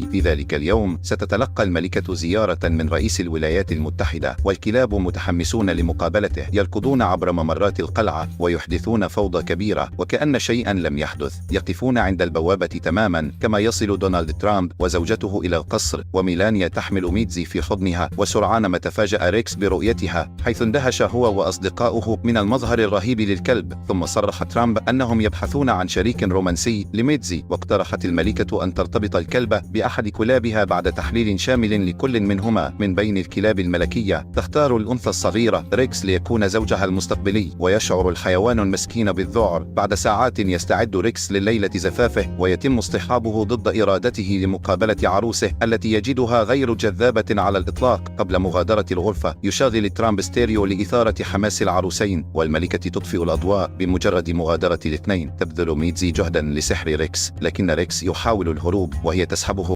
في ذلك اليوم ستتلقى الملكة زيارة من رئيس الولايات المتحدة، والكلاب متحمسون لمقابلته، يركضون عبر ممرات القلعة ويحدثون فوضى كبيرة وكأن شيئا لم يحدث. يقفون عند البوابة تماما كما يصل دونالد ترامب وزوجته إلى القصر، وميلانيا تحمل ميدزي في حضنها، وسرعان ما تفاجأ ريكس برؤيتها، حيث اندهش هو وأصدقاؤه من المظهر الرهيب للكلب. ثم صرح ترامب أنهم يبحثون عن شريك رومانسي لميدزي، واقترحت الملكة أن ترتبط الكلب بأحد كلابها بعد تحليل شامل لكل منهما. من بين الكلاب الملكية تختار الأنثى الصغيرة ريكس ليكون زوجها المستقبلي، ويشعر الحيوان المسكين بالذعر. بعد ساعات يستعد ريكس لليلة زفافه، ويتم اصطحابه ضد إرادته لمقابلة عروسه التي يجدها غير جذابة على الإطلاق. قبل مغادرة الغرفة يشغل ترامب ستيريو لإثارة حماس العروسين، والملكة تطفئ الأضواء. بمجرد مغادرة الاثنين تبذل ميدزي جهدا لسحر ريكس، لكن ريكس يحاول الهروب، وهي تسحب